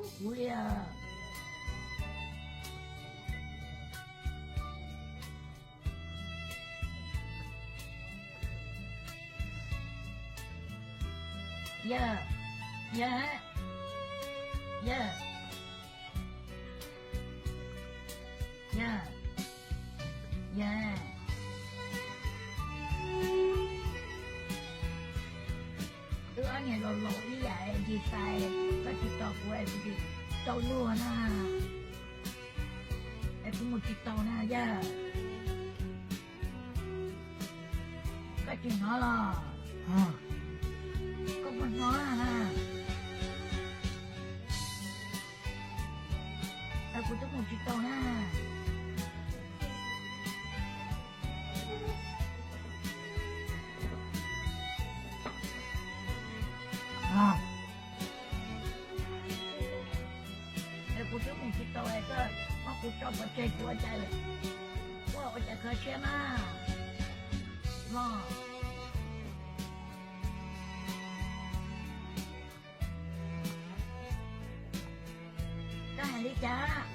Kuv li. Yog, yog, yog, yog, yog. Wb ob niag laus laus ib yam es ntsis xais, koj tsis tos kuv es kuv tsis tau luag na, es kuv mus tsis tau na yog. Koj tsis hnov los? Koj puas hnov na? Es kuv twb mus tsis tau na. Es kuv twb mus tsis tau es koj muab kuv tso pov tseg kuv ua cas, ua ua cas khav siab mas los. Koj hais li cas?